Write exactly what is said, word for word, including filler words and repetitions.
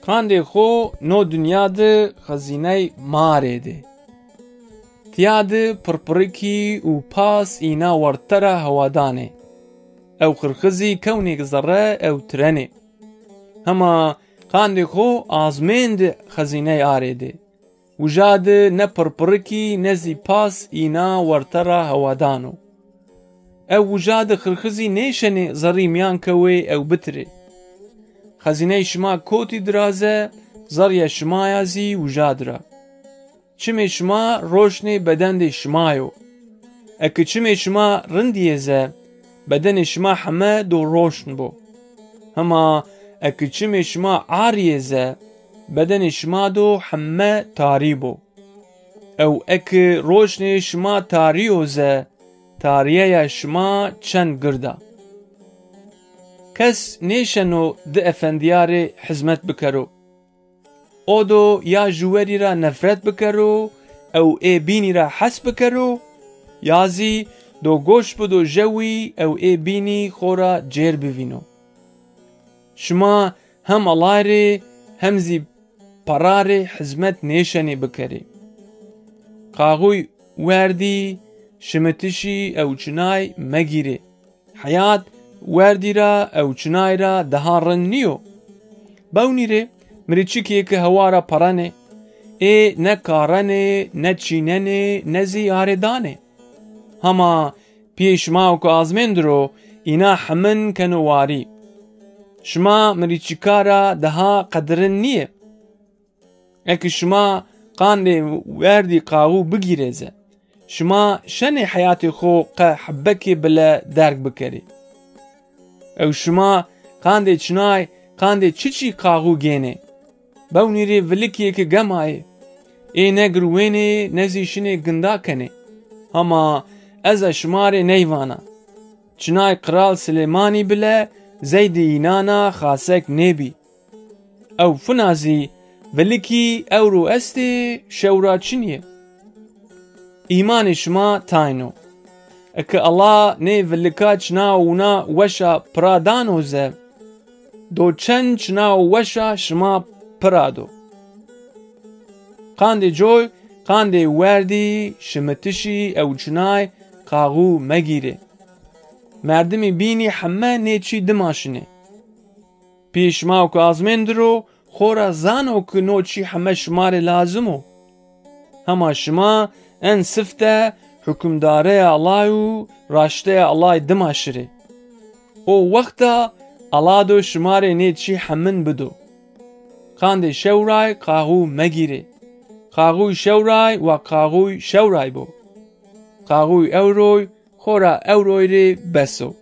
Qandê xo no dinya di xezîney ma arêdê. Tiya di pirpirikî û pas îna werte ra hewadanê. Ew xirxizî kewnê zerre ew tirenê. Hema qandê xo azmên di xezîney arêdê. Uja di ne pirpirikî ne zî pas îna werte ra hewadan o. Ew uja di xirxizî nêşenê zerrî mîyan kewê ew bitirê. Xezîney şima kotî di ra ze, zerrîya şima ya zî uja di ra. Çimê şima roşnê bedendê şima yo. Eki çimê şima rindî yê ze, bedenê şima heme do roşn bo. Hema eki çimê şima arî yê ze, bedenê şima do heme tarî bo. Ew eki roşnê şima tarî yo ze, tarîyeya şima çend gird a. Kes nêşeno di efendîya rê hizmet bikero. O do ya juwerî ra nefret bikero ew ê bînî ra hes bikero, ya zî do goş bido jewî ew ê bînî xo ra cêr bivîno. Şima hem Ellay rê hem zî pera rê hizmet nêşenê bikerê. Qaxûy werdî, şimitişî ew çinay megîrê. Heyat werdî ra ew çinay ra daha rind nîyo. Bewnî rê, mirîçikê ke hewa ra perenê, ê ne karenê, ne çînenê, ne zî arêdanê. Hema pîyê şima û ke azmên dir o, îna hemin keno warî. Şima mirîçika ra daha qedirin nîyê. Eki şima qandê werdî qaxû bigîrê ze, şima şenê heyatê xo qe hebekê bile derg bikerê. Ew şima qandê çinay, qandê çiçî qaxû gênê? Bewnî rê vilikî ke gemayê. Ê ne girwênê, ne zî şinê ginda kenê. Hama ez a şima rê ney vana. Çinay Qral Silêmanî bile zey di înan a xasek nêbî. Ew fina zî vilikî ewro estê, şewra çinî yê. Îmanê şima tayn o. Eke Ella nê vilika çina wina weşa pira dano ze, do çend çina weşa şima pira do. Qandê coy, qandê werdî, şimitişî ew çinay qaxû megîrê. Merdimî bînî heme nê çî dima şinê. Pîyê şima û ke azmên dir o, xo ra zano ke no çî heme şima rê lazim o. Hema şima en sifte hukimdareya Ellay û raşteya Ellay dima şirê. O wexta Ella do şima rê nê çî hemin bido. Qandê şewray qaxû megîrê. Qaxûy şewray wa qaxûy şewray bo. Qaxûy ewroy xo ra ewroy rê bes o.